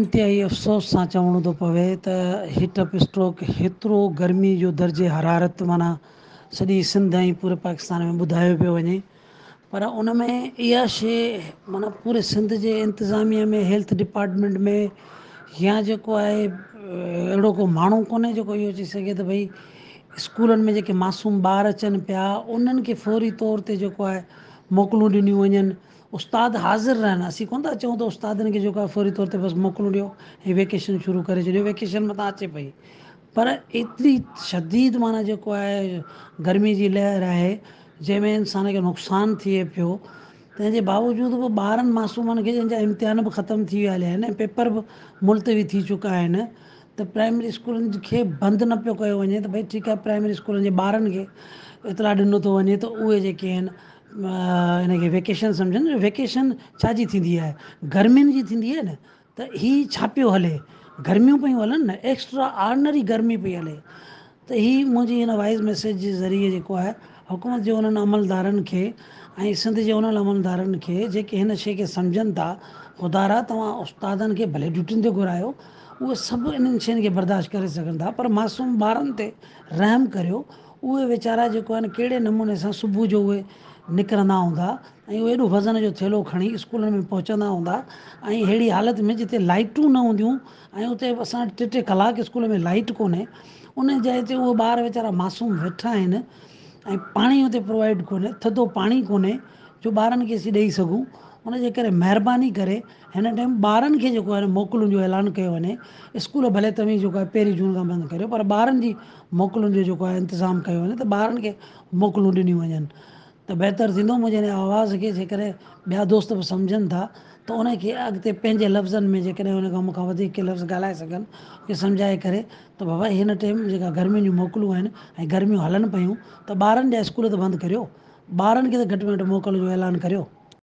انتهائي افسوس سان چوڻو ٿو پوي ته هيٽ اپ اسٽروڪ هيترو گرمي جو درجه حرارت معنيٰ سڄي سنڌ ۽ پوري پاڪستان ۾ ٻڌايو پيو وڃي پر ان ۾ اها شي معنيٰ پوري سنڌ جي انتظاميا ۾ هيلٿ ڊپارٽمينٽ ۾ يا جيڪو آهي اهڙو ڪو ماڻهو ڪونهي جيڪو اهو چئي سگهي ته ڀئي اسڪولن ۾ جيڪي معصوم ٻار اچن پيا انهن کي فوري طور تي جيڪو آهي موڪلون ڏنيون وڃن استاد حاضر رهن اسين ڪونه ٿا چئون ته استادن کي جيڪو آهي فوري طور تي بس موڪلون ڏيو ۽ ويڪيشن شروع ڪري ڇڏيو ويڪيشن متان اچي پئي پر ايتري شديد معنيٰ جيڪو آهي گرمي جي لهر آهي جنهن ۾ انسان کي نقصان ٿئي پيو تنهن جي باوجود به ٻارن معصومن کي جن جا امتحان به ختم ٿي ويا هليا آهن ۽ پيپر به ملتوي ٿي چڪا آهن ته پرائمري اسڪولن کي بند نه پيو ڪيو وڃي ته ڀئي ٺيڪ آهي پرائمري اسڪولن جي ٻارن کي اطلاع ڏنو ٿو وڃي ته اهي جيڪي آهن ان کي ويڪيشن سمجهن ويڪيشن ڇا جي ٿيندي آهي گرمين جي ٿيندي آهي نه ته هي ڇا پيو هلي گرميون پيون هلن نه ايڪسٽرا آرڊنري گرمي پئي هلي ته هي منهنجي هن وائس ميسيج جي ذريعي جيڪو آهي حڪومت جي انهن عملدارن کي ۽ سنڌ جي انهن عملدارن کي جيڪي هن شي کي سمجهن ٿا خدارا توهان استادن کي ڀلي ڊيوٽين تي گهرايو اهي سڀ انهن شين کي برداشت ڪري سگهن ٿا پر معصوم ٻارن تي رحم ڪريو اهي ويچارا جيڪو آهن ڪهڙي نموني سان صبح جو اهي نڪرندا هوندا ۽ اهي ايڏو وزن جو ٿيلهو کڻي اسڪولن ۾ پهچندا هوندا ۽ اهڙي حالت ۾ جتي لائٽون نه هونديون ۽ اتي اسان وٽ ٽي ٽي ڪلاڪ اسڪول ۾ لائٽ ڪونهي ان جاء تي اهي ٻار ويچارا معصوم ويٺا آهن ۽ پاڻي اتي پرووائيڊ ڪونهي ٿڌو پاڻي ڪونهي جو ٻارن کي اسين ڏئي سگهون ان جي ڪري مهرباني ڪري هن ٽائيم ٻارن کي جيڪو آهي موڪلن جو اعلان ڪيو وڃي اسڪول ڀلي توهين جيڪو آهي پهرين جون کان بند ڪريو پر ٻارن جي موڪلن جو جيڪو آهي انتظام ڪيو وڃي ته ٻارن کي موڪلون ڏنيون وڃن ته بهتر ٿيندو منهنجي هن آواز کي جيڪڏهن ٻيا دوست به سمجهن ٿا ته ان کي اڳتي پنهنجي لفظن ۾ جيڪڏهن ان کان مون کان وڌيڪ ڪي لفظ ڳالهائي سگهن کي سمجهائي ڪري ته بابا هن ٽائيم جيڪا گرمين جون موڪلون آهن ۽ گرميون هلن پيون ته ٻارن جا اسڪول ته بند ڪريو ٻارن کي ته گهٽ ۾ گهٽ موڪل جو اعلان ڪريو.